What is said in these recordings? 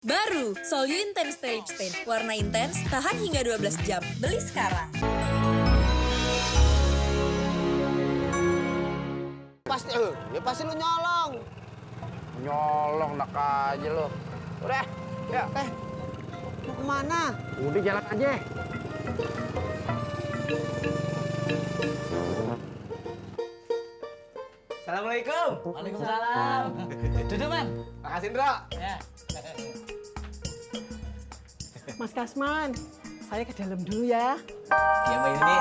Baru, Solyu Intense Stay Stain. Warna intens, tahan hingga 12 jam. Beli sekarang. Pasti lu nyolong. Nyolong nak aja lo. Udah, ya. Mau kemana? Udah jalan aja. Assalamualaikum. Waalaikumsalam. Duduk, Man. Makasih, Indra. Ya. Mas Kasman, saya ke dalam dulu ya. Iya, Mbak Yuni.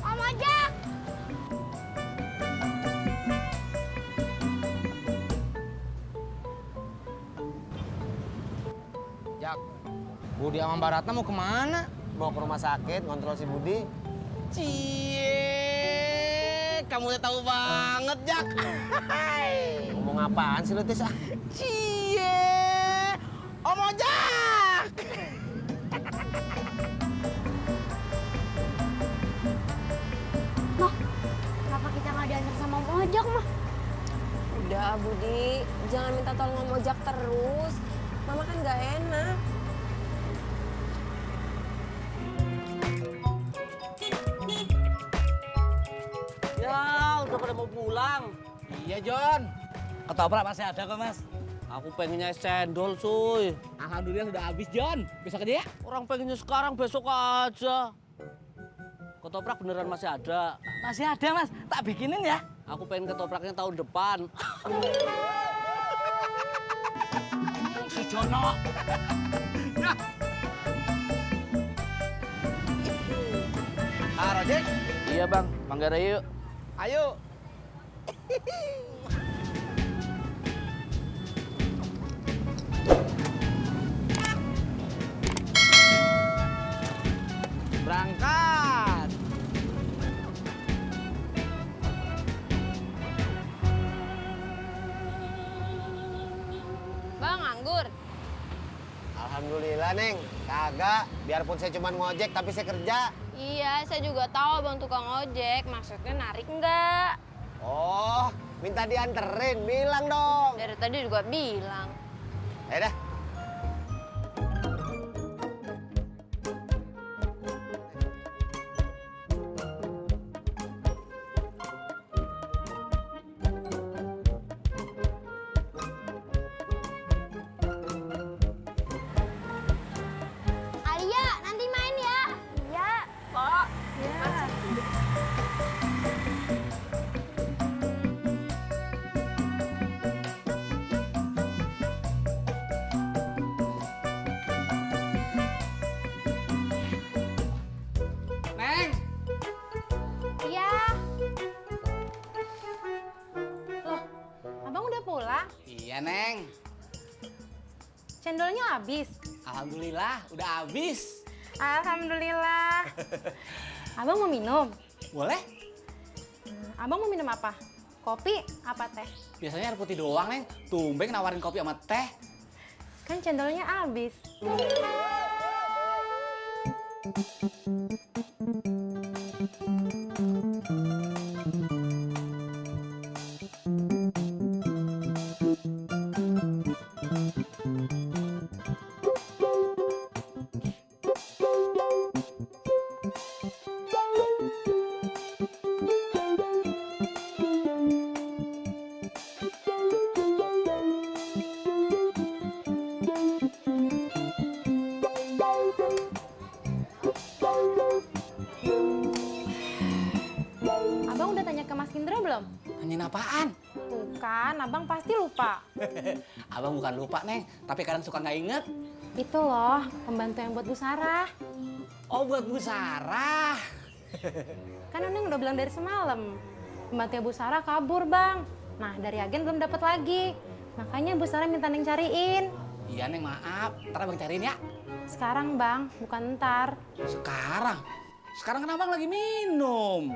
Om Ojek! Jak, Budi sama Mbak Ratna mau kemana? Mau ke rumah sakit ngontrol si Budi. Cie, kamu udah tahu banget, Jak. Ngomong apaan sih lu, Tis? Cie, Om Ojak. Mah, kenapa kita nggak diantar sama Om Ojek, Mah? Udah, Budi. Jangan minta tolong Om Ojak terus. Mama kan nggak enak. Ya, udah pada mau pulang. Iya, John. Ketoprak masih ada kok, Mas. Aku pengennya es cendol, cuy. Alhamdulillah sudah habis, John. Besok aja ya. Orang pengennya sekarang, besok aja. Ketoprak beneran masih ada. Masih ada, Mas. Tak bikinin ya. Aku pengen ketopraknya tahun depan. Si Jono. Rojek. Iya, Bang. Manggarai yuk. Ayo. Berangkat. Bang, anggur. Alhamdulillah, Neng. Kagak. Biarpun saya cuma ngojek, tapi saya kerja. Iya, saya juga tahu Bang tukang ojek. Maksudnya narik enggak? Oh, minta dianterin. Bilang dong. Dari tadi juga bilang. Dah. Alia, nanti main ya. Iya. Kok? Iya. Neng. Iya. Loh, abang udah pulang? Iya, Neng. Cendolnya habis? Alhamdulillah udah habis. Alhamdulillah. Abang mau minum? Boleh? Abang mau minum apa? Kopi apa teh? Biasanya air putih doang, Neng. Tumben nawarin kopi sama teh. Kan cendolnya habis. Abang udah tanya ke Mas Indra belum? Nanyain apaan? Bukan, abang pasti lupa. Abang bukan lupa, Neng. Tapi kadang suka nggak inget. Itu loh, pembantu yang buat Bu Sarah. Oh, buat Bu Sarah. Kan Neng udah bilang dari semalam. Pembantunya Bu Sarah kabur, Bang. Nah, dari agen belum dapat lagi. Makanya Bu Sarah minta Neng cariin. Iya, Neng, maaf. Ntar abang cariin ya. Sekarang, Bang, bukan ntar. Sekarang? Sekarang kan abang lagi minum.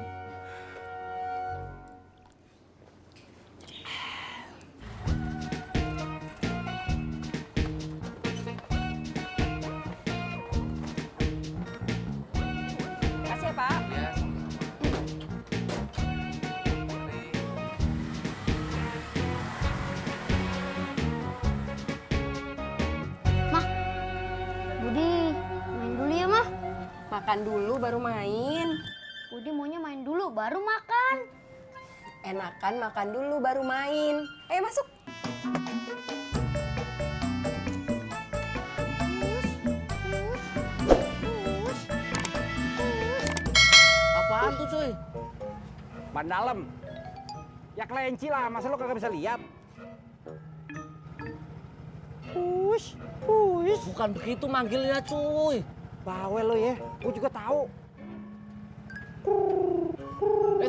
Kasih makan dulu baru main. Budi maunya main dulu baru makan. Enakan makan dulu baru main. Ayo masuk. Apaan tuh cuy? Ban dalam. Ya kelinci lah, masa lo kagak bisa lihat? Bukan begitu manggilnya cuy. Bawel lo ya, gue juga tahu.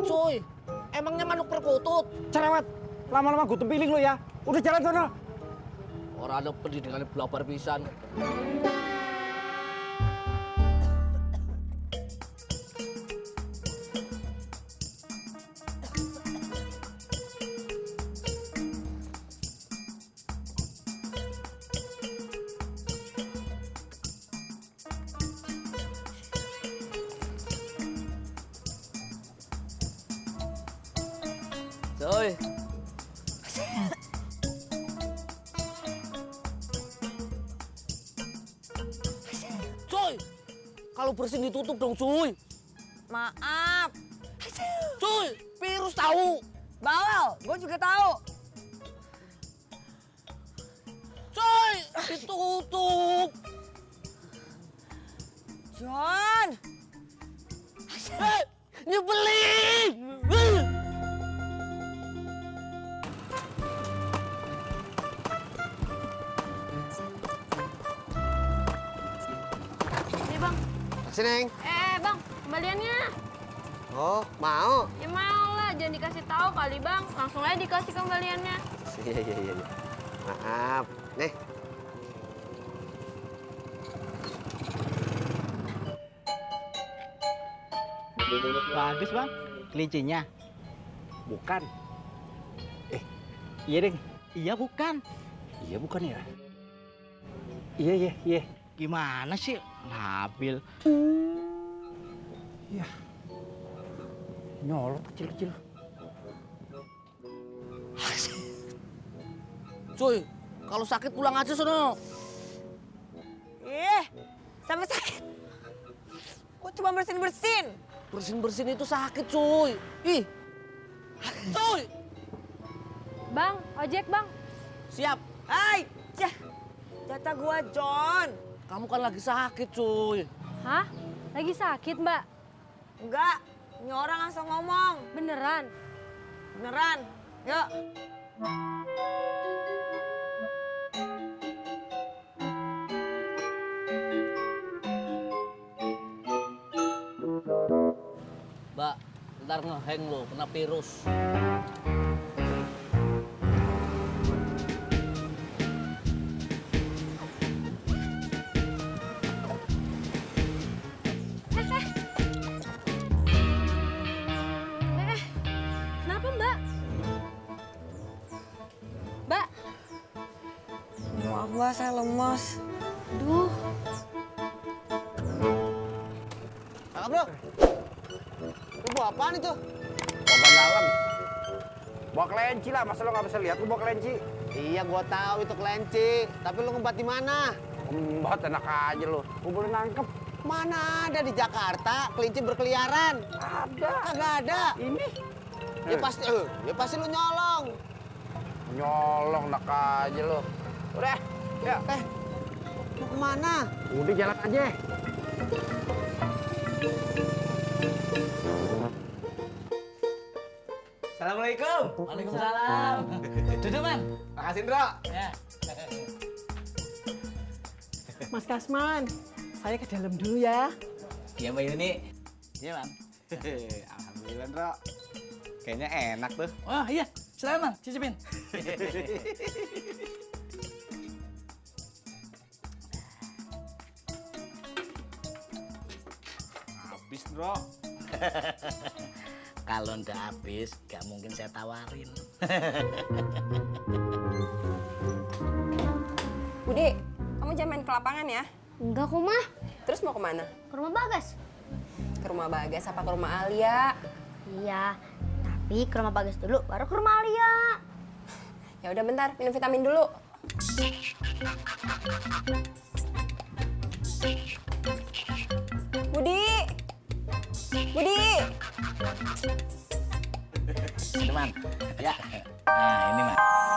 Cuy, emangnya manuk perkutut? Cerewet, lama-lama gue tempiling lo ya. Udah jalan sono. Orang ada pendidikannya belabar pisan. Cuy. Cuy, kalau bersin ditutup dong cuy. Maaf. Cuy, virus tahu. Bawel, gue juga tahu. Cuy, ditutup. John. Nyebelin. Nih bang. Kasih, Neng. Bang, kembaliannya. Oh, mau? Ya mau lah, jangan dikasih tahu kali bang. Langsung aja dikasih kembaliannya. Iya. Maaf. Nih. Bagus bang, kelincinya. Bukan. Iya deng. Iya bukan. Iya bukan ya. Iya. Gimana sih? Labil. Iya. Nyolot kecil-kecil. Cuy, kalau sakit pulang aja sono. Sampai sakit. Kok cuma bersin-bersin? Bersin-bersin itu sakit cuy. Ih. Cuy. Bang, ojek bang. Siap. Hai, jatah gua John. Kamu kan lagi sakit cuy. Hah? Lagi sakit mbak? Enggak, ini orang langsung ngomong. Beneran? Beneran, yuk. Mbak, ntar ngeheng lo, kena virus. Kenapa mbak? Mbak? Maaf mbak, saya lemas. Aduh. Kakak, bro. Lu bawa apaan itu? Ban dalam. Bawa kelinci lah, masa lo nggak bisa lihat? Lu bawa kelinci. Iya, gua tahu itu kelinci. Tapi lu ngembat di mana? Embat enak aja lo. Gue boleh nangkep. Mana ada di Jakarta kelinci berkeliaran? Ada. Kagak ada. Ini. Ya pasti lu nyolong. Nyolong nak aja lo. Udah, ya. Mau kemana? Udah jalan aja. Assalamualaikum. Waalaikumsalam. Duduk, Man. Makasih, Ndro. Ya. Mas Kasman, saya ke dalam dulu ya. Iya, Mbak Yuni. Iya, Man. Alhamdulillah, Ndro. Kayaknya enak tuh. Oh, iya. Silakan, Man. Cicipin. Habis, Ndro. Kalau ndak habis, gak mungkin saya tawarin. Budi, kamu jangan main ke lapangan ya. Enggak kok mah, Terus mau kemana? ke rumah Bagas. Ke rumah Bagas apa ke rumah Alia? Iya, tapi ke rumah Bagas dulu, baru ke rumah Alia. Ya udah bentar, minum vitamin dulu. Budi, ini, Man. Ya. Nah, ini, Man.